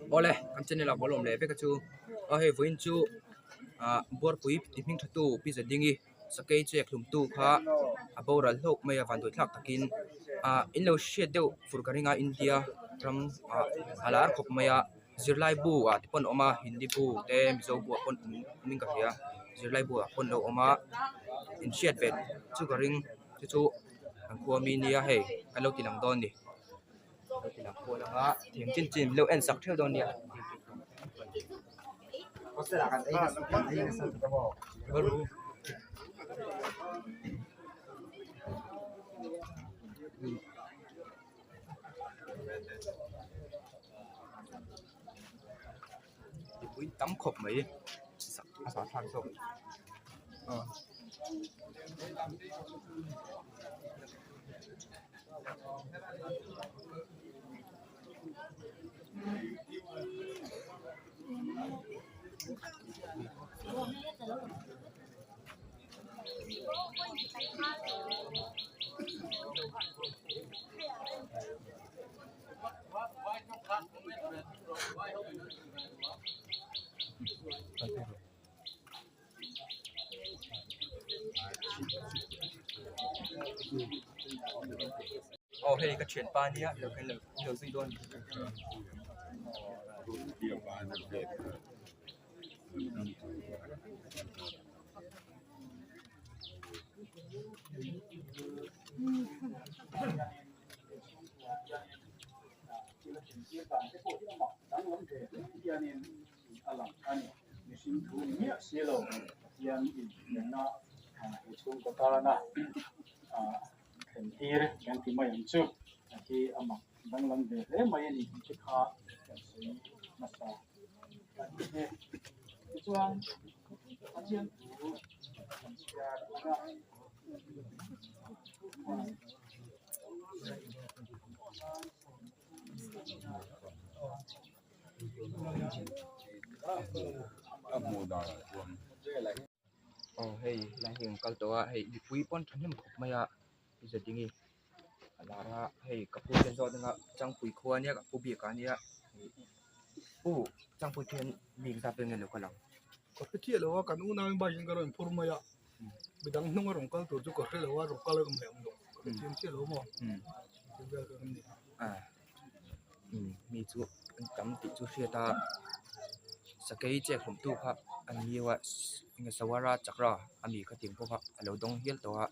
Awle kan channel ah bawlhhlawm leh vek a chu aw hei vawiin chu ah buarpui ti hming tha tu pi zadingi sakei chek hlum tu kha a boral hlauh mai a vanduai thlak takin ah in lo hriat deuh fur ka ring a India ram ah a lar khawp mai a zirlai bu ah te pawh an awm a hindi bu te mizo bu ah pawh awm in ka hria zirlai bu ah pawh an lo awm a in hriat ve chu ka ring chu chu kan khua mi nia hei kan lo ti lang dawn a ni. Lo ti lang kual anga thing chin chin lo en sak theuh dawn nia. Mipui tam khawp mai a zahthlak zawk aw. Aw hei ka thianpa ania lo kal lo zui dawn. A lang a ni. Mihring thu ni miah si lo Pathian inhnialna he chhungkaw tana thlen tir kan ti mai ang chu hi a mak danglam ve hle mai a ni tih te kha kan sawi hmasa a ni e. Tichuan Pathian thu kan chhiar ang a. Aw hei helai hi an kal tawh a hei mipui pawn thahnem khawp mai a zadingi a lar a hei ka pu te zawt anga changpui khua ania ka pu bik ah ania pu changpui te hian mi engzat vel nge lo kal ang. Ka hre chiah lo a kan unau in bike in ka rawn phur mai a midang hnung a rawn kal tur chu ka hre lo a rawn kal a awm leh awm lo ka hre chiang chiah lo maw tih vel ka ni a. Mi chu an tam tih chu hriat a sakei chek hlawm tu kha an ni a enge sawara chakra ami kha tiang pawh kha a lo dawng hial tawh a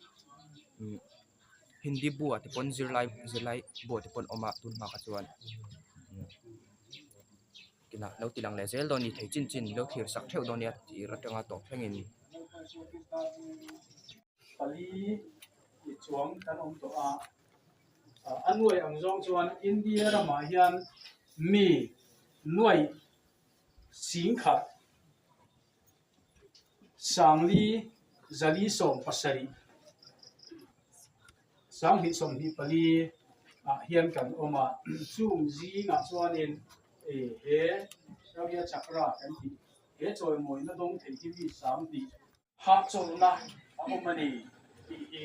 hindi bu ah te pawn zirlai zirlai bu ah te pawn a awm a tun hma kha chuan kinah lo ti lang leh zel dawn a ni thei chin chin lo thlir sak theuh dawn a nia tir atanga tawp thlengin. Pali ti chuang kan awm tawh a. A nuai ang zawng chuan India ramah hian mi nuai singkhat sangli zali 70 sanghnih 24 ah hian kan awm a chung zingah chuanin he Shaurya Chakra kan tih he chawimawina dawng thei hi mi 20 Hahchawlhna a awm a ni tih hi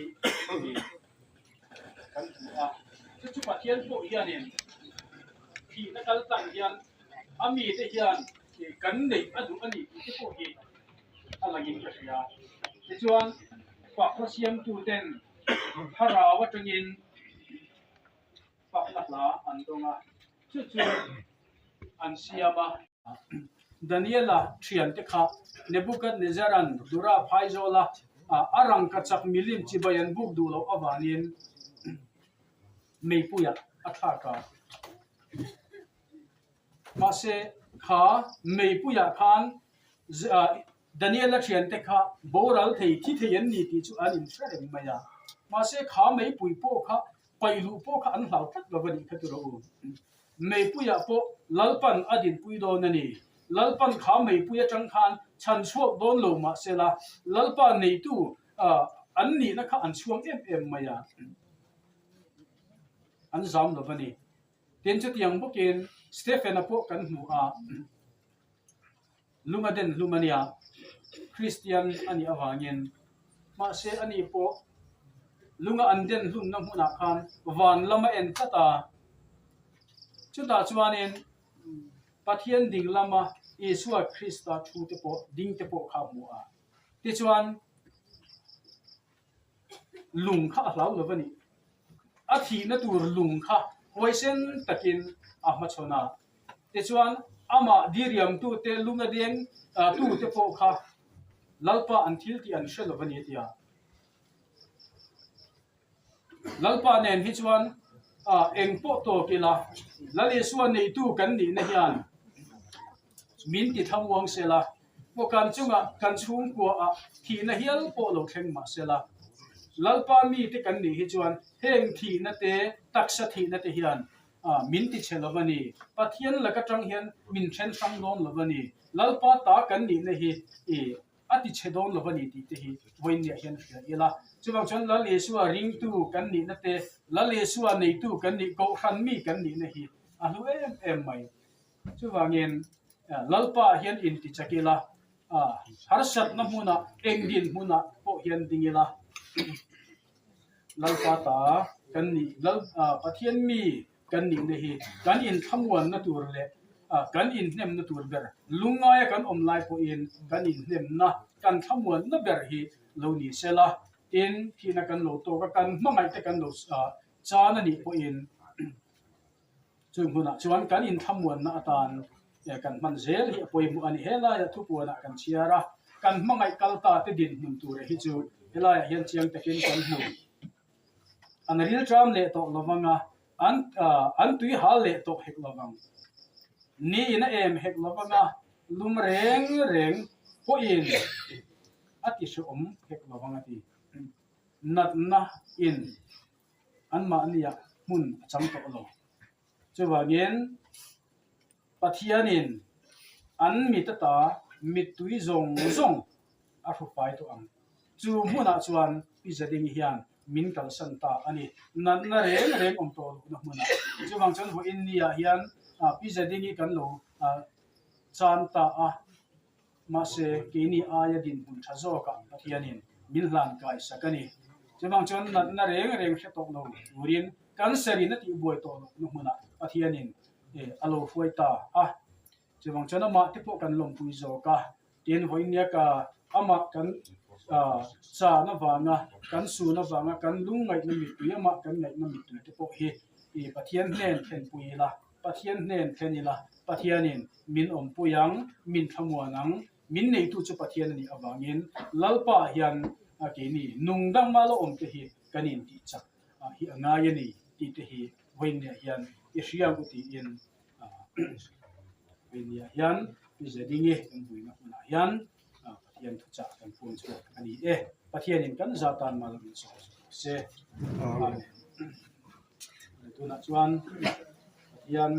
kan hmu a. Chu chu Pathian pawh hianin thihna kal tlang hian a mite hian kan neih a duh a ni tih te pawh hi a langin ka hria. Tichuan, Fakna siamtuten thlarau atangin fakna hla an dawng a, chu chu an siam a. Daniela thiante kha Nebuchadnezzar-a'n Dura phaizawla a rangkachak milim chibai an buk duh loh avangin meipuiah a thlak a. Mahse, kha meipuiah khan Daniela thiante kha boral thei thi thei an ni tih chu an inhre reng mai a. Mahse, kha meipui pawh kha paih luh pawh kha an hlau tlat lo a nih kha tura u. Meipuiah pawh Lalpan a dinpui dawn a ni. Lalpan kha meipui atang khan chhan chhuak dawn lo mah se la, Lalpa neitu an nihna kha an chhuang em em mai a, an zam lo a ni. Tin, chutiang bawkin Stephen-a pawh kan hmu a, lung a den hlum a nia, Kristian a nih avangin. Mahse, ani pawh lunga an den hlumna hmunah khan van lam a en tlat a. Chutah chuanin. Pathian ding lama Isua Krista thu te pawh ding te pawh kha a hmu a. Tichuan, lung kha a hlau lo a ni. A thihna tur lung kha huaisen takin a hmachhawn a. Tichuan, amah diriamtute lunga deng tute pawh kha Lalpa an thil tih an hre lo a ni a ti a. Lalpa nen hi chuan eng pawh tawk ila, Lal Isua neitu kan nihna hian min ti thlamuang sela, pawh kan chungah kan chhungkuaah thihna hial pawh lo thleng mah sela, Lalpa mite kan nih hi chuan heng thihna te, taksa thihna te hian min ti chhe lo a ni. Pathian lak atang hian min then hrang dawn lo a ni. Lalpa ta kan nihna hi a ti chhe dawn lo a ni tih te hi vawiinniah hian hria ila. Chuvang chuan Lal Isua ringtu kan nihna te, Lal Isua neitu kan nih, Kohhran mi kan nihna hi a hlu em em mai. Chuvangin Lalpa hian inti chak ila, harsatna hmunah, eng din hmunah pawh hian ding ila, Lalpa ta kan nih, Lal Pathian mi Kan nihna hi kan inthlamuanna tur leh kan inhnemna tur ber, lungngaia kan awm lai pawhin kan inhnemna, kan thlamuanna ber hi lo ni se la, tin, thihna kan lo tawk a, kan hmangaihte kan lo chan a nih pawhin chung hunah chuan kan inthlamuanna atan kan hman zel hi a pawimawh a ni. Helaiah thupuanah kan chhiar a, kan hmangaih kal ta te dinhmun tura hi chu helaiah hian chiang takin kan hmu. An rilṭam leh tawh lo vang a, an an tui hal leh tawh hek lo vang. Niin a em hek lo vang a, lum reng reng pawhin a ti hrehawm hek lo vang a ti. Natna in anmahniah hmun a chang tawh lo. Chuvangin Pathianin an mit ata mittui zawng zawng a hrufai tawh ang. Chu hmunah chuan Pi Zadingi hian min kalsan ta a ni. Natna reng reng awm tawh lohna hmunah. Chuvang chuan vawiin niah hian Pi Zadingi kan lo chan ta a. Mahse, keini aia dinhmun tha zawkah Pathianin min hlan kai sak a ni. Chuvang chuan natna reng reng hre tawh lo turin cancer in a tihbuai tawh lohna hmunah Pathianin a lo hruai ta a. Chuvang chuan amah te pawh kan lawmpui zawk a, tin vawinia ka amah kan chan avanga, kan sun avanga kan lungngaihna mittui, amah kan ngaihna mittui te pawh hi Pathian hnen thlenpui ila, Pathian hnen thlen ila, Pathianin min awmpui ang, min thlamuan ang, min neitu chu Pathian a nih avangin Lalpa hian keini nungdang mah la awm te hi kan intih chak hi a ngai a ni tih te hi vawiinniah hian i hria ang u tiin vawiinniah hian Pi Zedingi kan vuina hmunah hian Pathian thuchah kan puan chhuak a ni e. Pathianin kan za tan mal min sawm rawh se. Amen. Tunah chuan Pathian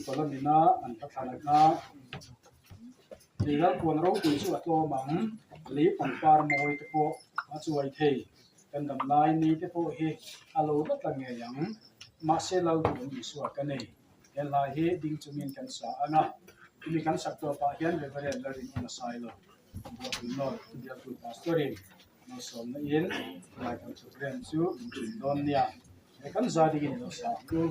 Palamina an hla thlan a Lei lalpuan ropui chu a tlawm ang, lei pangpar mawi te pawh a chuai thei. Kan dam lai ni te pawh hi a lo va tla ngei ang, mahse Lalduhawm Isua ka nei. He hla hi ding chungin kan sa ang a, tumi kan sak tawh pah hian Reverend Lalrinawma Sailo, Buahpui North bialtu Pastor-in malsawmna in helai kan programme chu min ṭin dawn nia. He kan za dingin i lo sa ang u.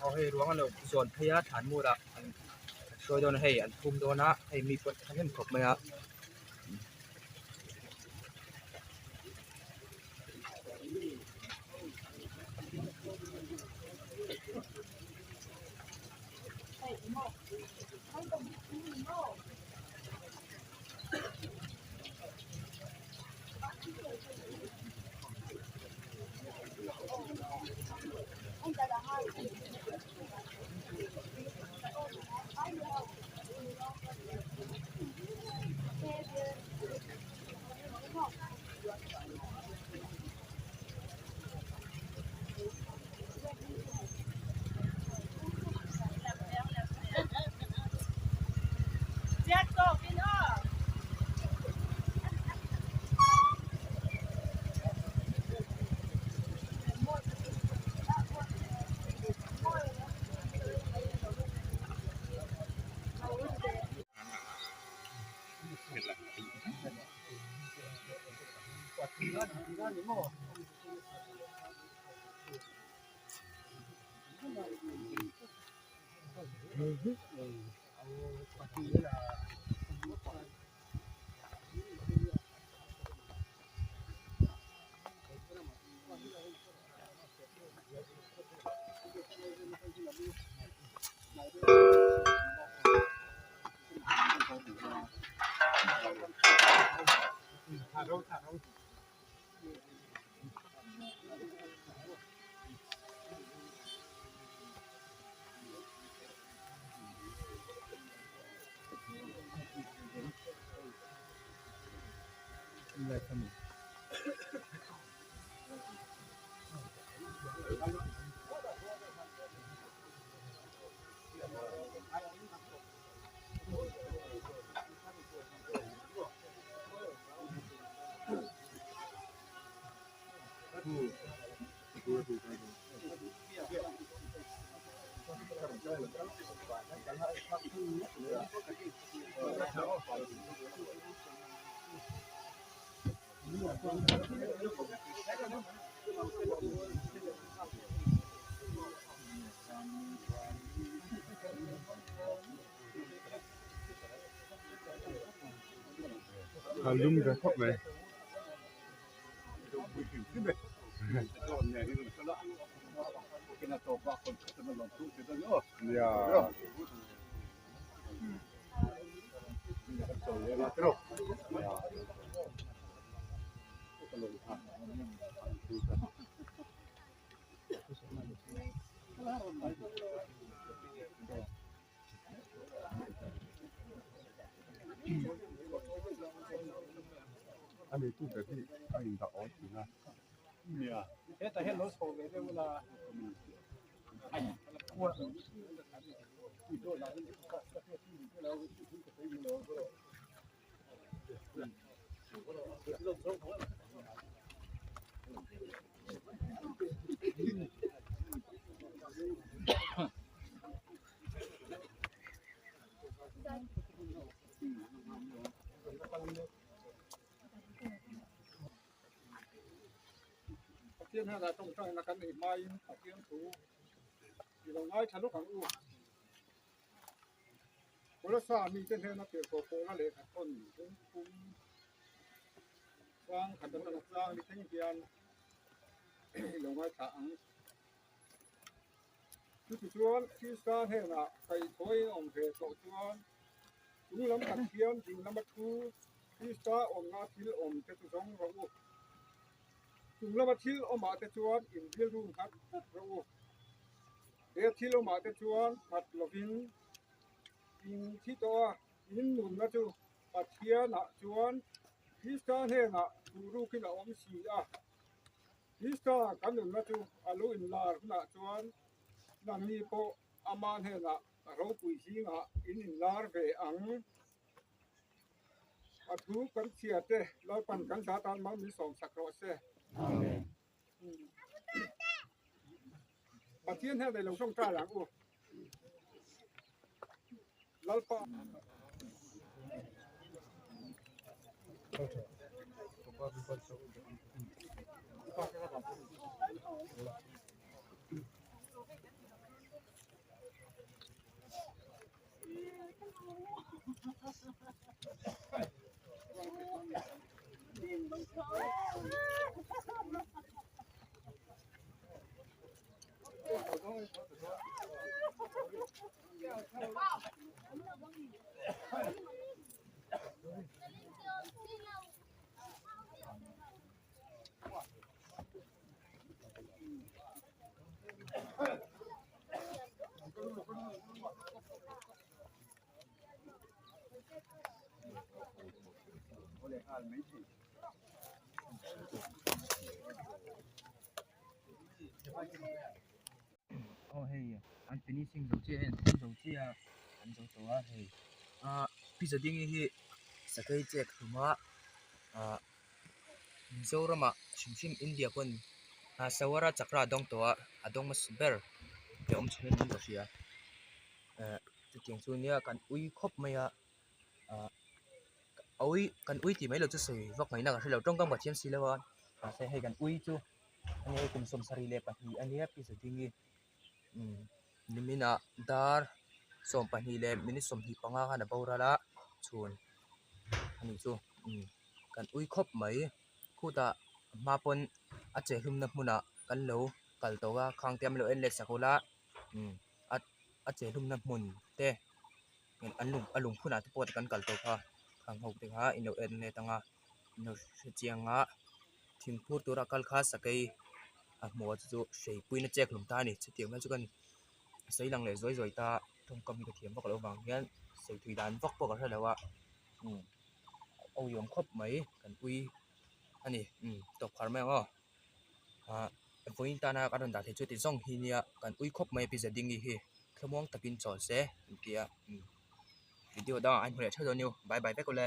Aw hei ruang a lo zawn phei a thlan mur ah an hruai dawn a hei an phum dawn a hei mi pawh an hnem khawp mai a. Lum ve khawp mai. Nia. A neitu ber hi a indah awl thin a. Pathian hnenah tawngtaina kan neih hmain Pathian thu i lo ngaithla lawk ang u. Kawlasa mite hnena tirhkoh pawhna lehkha thawn lungphum chang khat atanga chang ni thleng hian i lo ngaithla ang. Chutichuan Krista hnenah kaihthawih a awm ve tawh chuan chunglam Pathian dinglama thu Krista awmna thil awm te chu zawng rawh u. Chunglama thil awmah te chuan inrilru nghat tlat rawh u. He thil awmah te chuan nghat lovin in thi tawh a, in nunna chu Pathianah chuan Krista hnenah thuhrukin a awm si a. Krista kan nunna chu a lo inlar hunah chuan nangni pawh ama hnenah ropui zingah in inlar ve ang. A thu kan chhia te Lalpan kan hla tan mal min sawmsak rawh se. Amen. Pathian hian ei lo tawngtai ang u. Lalpa. Aw hei an finishing zo chiah hei an thleng zo chiah a an zo tawh a hei ah pizza ding hi sakei cake hlum a ah Mizoramah hrim hrim India pawn ah Sawara chakra a dawng tawh a a dawng hmasa ber te awm chhun in ka hria eh chutiang chu nia kan ui khawp mai a ah a ui kan ui tih mai loh chu sawi vak ngaihna ka hrelo tawngkam ka thiam si lo a mahse hei kan ui chu a ni kum 72 a nia pizza ding hi umm niminah dar 12 leh minute 25 khan a boral a chhun a nih chu umm kan ui khawp mai khutah a hma pawn a che hlumna hmunah kan lo kal tawh a khang te an lo en let sak ula umm a a che hlumna hmun te an lung a lungphunah te pawh kan kal tawh kha khang ho te kha in lo en let ang a in lo hre chiang a thingphur tura kal kha sakei a hmu a chu chu hreipuiin a chek hlum ta a ni chutiang mai chu kan sawi lang leh zuai zuai ta tawngkam hi ka thiam vak loh avang hian sawi thui dan vak pawh ka hre lo a umm a uiawm khawp mai kan ui a ni umm tawp khar mai ang aw ah vawiin tana kan rawn dah theih chu ti zawng hi nia kan ui khawp mai a pi Zadingi hi thlamuang takin chawl se an ti a umm video dangah an hmu leh theuh dawn a ni bye bye vek ule.